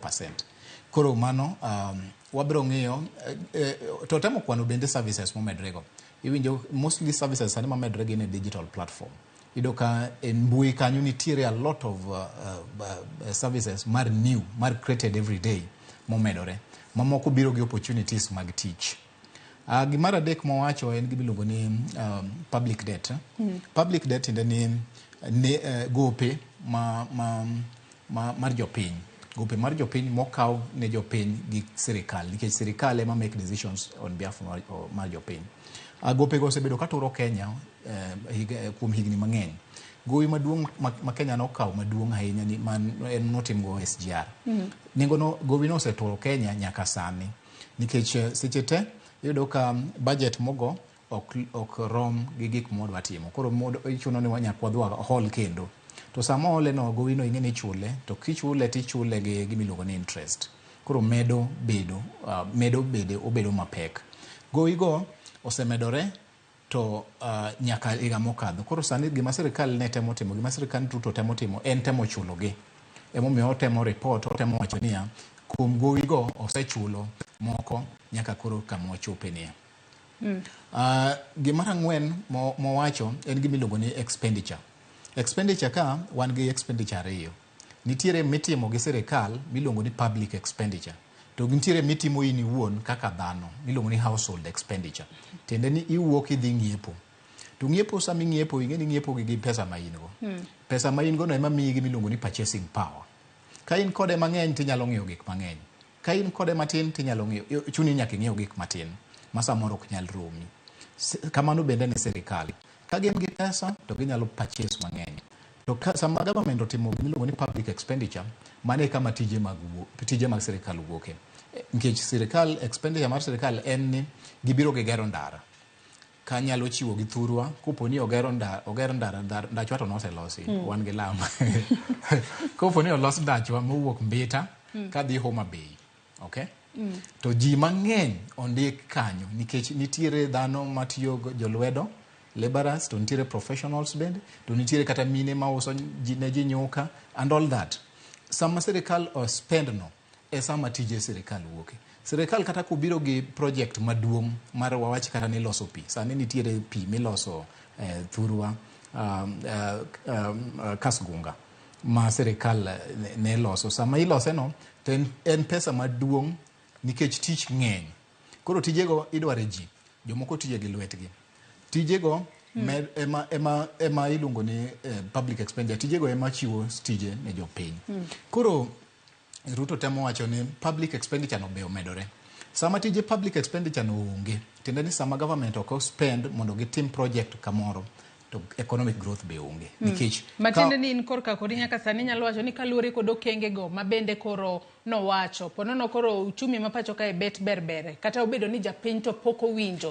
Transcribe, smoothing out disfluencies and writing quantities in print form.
Percent. Koro mano wabiro ng'iyo to temo kwano bende services momedre go. Iwinjo mostly services sani mamedre gin e digital platform. Iyudo ka e mbui kanyo nitiere a lot of services mar new mar created every day momedore. Mamoko biro gi opportunities mag tich. Gimar adek mowacho en gima iluongo ni public debt. Public debt tiende ni ne, gope ma mar jopiny. Gope mar jopiny mokaw ne jopiny gi sirikal nikech sirikal ema make decisions on behalf mar jopiny. Gopego osebedo katuro Kenya kuom higni mang'eny. Gowi maduong' ma Kenya nokawo maduong' ahinya ni man en notimgo SGR. Nengo no gowi no oseturo Kenya nyaka sani nikech seche te iyudo ka budget mogo ok rom gi gik mwadwa timo. Koro ichuno ni nyaka wadhi wahol kendo. To sama ohole no gowi no ing'e ni ichule to kichule tichule gi gima iluongo ni interest. Koro medo bedo obedo mapek. Gowi go osemedore to nyaka higa mokadho. Koro sani gima sirikal ne temo timo, gima sirikal Ruto temo timo en temo chulo gi. Emomiyo otemo report, otemo wacho niya, kuom gowi go osechulo moko nyaka koro kama wachope niya. Gimar ang'wen mowacho en gima iluongo ni expenditure. Expenditure ka wan gi expenditure ariyo. Nitiere mitimo gi sirikal miluongo ni public expenditure. To nitiere mitimo in iwuon kaka dhano miluongo ni household expenditure. Tiende ni iwuok idhi ng'iepo. To ng'iepo sama ing'iepo ing'e ni ing'iepo gi pesa ma in go. Pesa ma in go no ema miyi gima iluongo ni purchasing power. Ka in kode mang'eny tinyalo ng'iewo gik mang'eny. Ka in kode matin tinyalo ng'iewo chuni nyaka ing'iew gik matin ma samoro ok nyal romi. Kamano bende ne sirikal. Ka gin gi pesa to ginyalo purchase mang'eny. To ka, sama government otimo gima iluongo ni public expenditure, mano e kama tije mag sirikal wuoke. Nikech sirikal expenditure mar sirikal en ni gibiro gigero ndara. Kanyalo chiwo gi thurwa kopo ni ogero ndara, oger ndara, ndachwa to noselosi wan gi lam. Kopo ni olos ndachwa mowuok Mbita kadhi Homa Bay, okay? To ji mang'eny ondik kanyo nikech nitiere dhano matiyo jolwedo laborers to nitiere professionals bende to nitiere kata mine mauso ne ji nyuka and all that. Sama sirikal o spend no e sama tije sirikal wuoke. Sirikal kata kobiro gi project maduong' mar wawach kata ni loso pi. Sani nitiere pi miloso thurwa Kasgunga ma sirikal ne loso. Sama ilose no to en pesa maduong' nikech tich ng'eny. Koro tijego idware ji, jomoko tiye gi lwetgi. Tijego ema iluongo ni public expenditure. Tijego ema chiwo tije ne jopiny. Koro Ruto temo wacho ni public expenditure no be omedore. Sama tije public expenditure no onge, tiende ni sama government ok spend mondo gitim project kamoro, to economic growth be onge. Nikech Matiende ni in korka kodi nyaka sani nyalo wacho ni kaluwore kod okenge go ma bende koro nowacho ponono koro uchumi ma pacho kae bet berbere kata obedo ni japiny to pok owinjo.